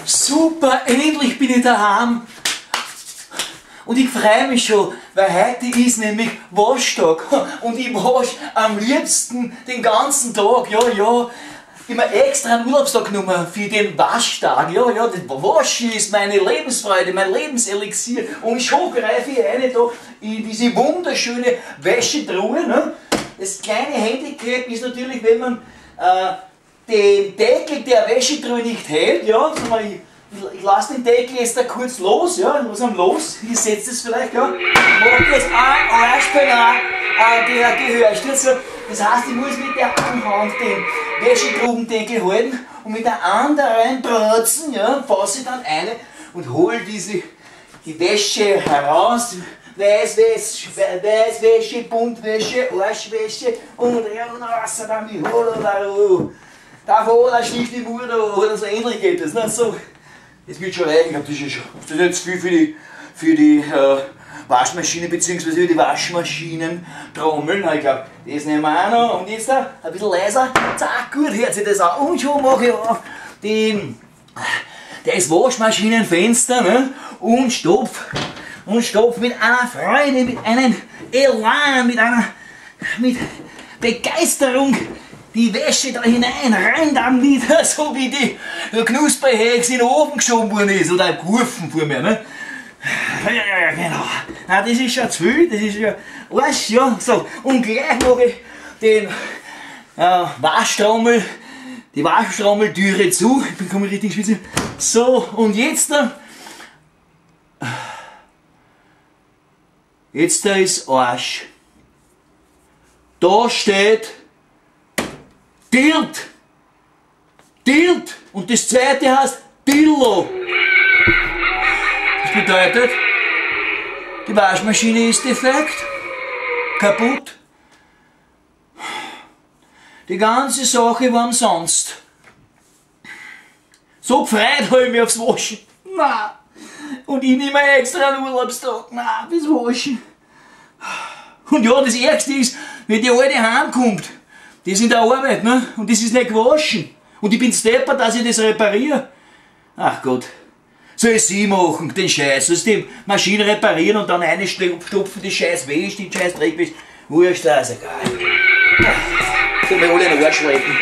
Super, endlich bin ich daheim. Und ich freue mich schon, weil heute ist nämlich Waschtag. Und ich wasche am liebsten den ganzen Tag. Ja, ja. Ich hab mir extra einen Urlaubstag genommen für den Waschtag. Ja, ja, das Waschen ist meine Lebensfreude, mein Lebenselixier. Und schon greife ich rein da in diese wunderschöne Wäschetruhe. Ne? Das kleine Handicap ist natürlich, wenn man den Deckel der Wäschetruhe nicht hält. Ja, sondern ich lasse den Deckel jetzt da kurz los, ja, ich lasse ihn los, ihr seht es vielleicht, ja. Macht jetzt ein Arschbein, der gehört. So. Das heißt, ich muss mit der einen Hand den Wäschetrubendeckel halten und mit der anderen Bratzen, ja, fasse ich dann eine und hole die Wäsche heraus. Weißwäsche, Weißwäsche, Buntwäsche, Arschwäsche und raus damit. Da vorne sticht die Mutter oder so ähnlich geht das. Ne? So. Das wird schon reichen, ich glaub, das ist schon, das ist jetzt viel für die Waschmaschine bzw. für die Waschmaschinen-Trommeln. Ich glaub, das nehmen wir auch noch. Und jetzt da, ein bisschen leiser. Zack, gut, hört sich das an. Und schon mache ich auf das Waschmaschinenfenster, ne? Und stopf mit einer Freude, mit einem Elan, mit Begeisterung die Wäsche da hinein, rein damit, so wie die Knusperhex in den Ofen geschoben worden ist, oder geworfen vor mir, ne? Ja, ja, genau. Na, das ist schon zu viel, das ist ja Arsch, ja. So, und gleich mache ich den Waschtrommel, die Waschtrommeltüre zu. Ich bekomme richtig Schwitze. So, und jetzt da ist Arsch. Da steht Dilt! Dilt! Und das zweite heißt Dillo. Das bedeutet, die Waschmaschine ist defekt, kaputt. Die ganze Sache war umsonst. So gefreut habe ich mich aufs Waschen. Na, und ich nehme extra einen Urlaubstag. Na, fürs Waschen. Und ja, das Ärgste ist, wenn die Alte heimkommt, die ist in der Arbeit, ne? Und das ist nicht gewaschen. Und ich bin steppert, dass ich das repariere. Ach Gott. Soll sie machen, den Scheiß. Soll die Maschine reparieren und dann reinstopfen, die Scheiß Wäsche, die Scheiß Dreckwäsche. Wurscht, das ist egal. Soll mir alle in den Arsch lecken.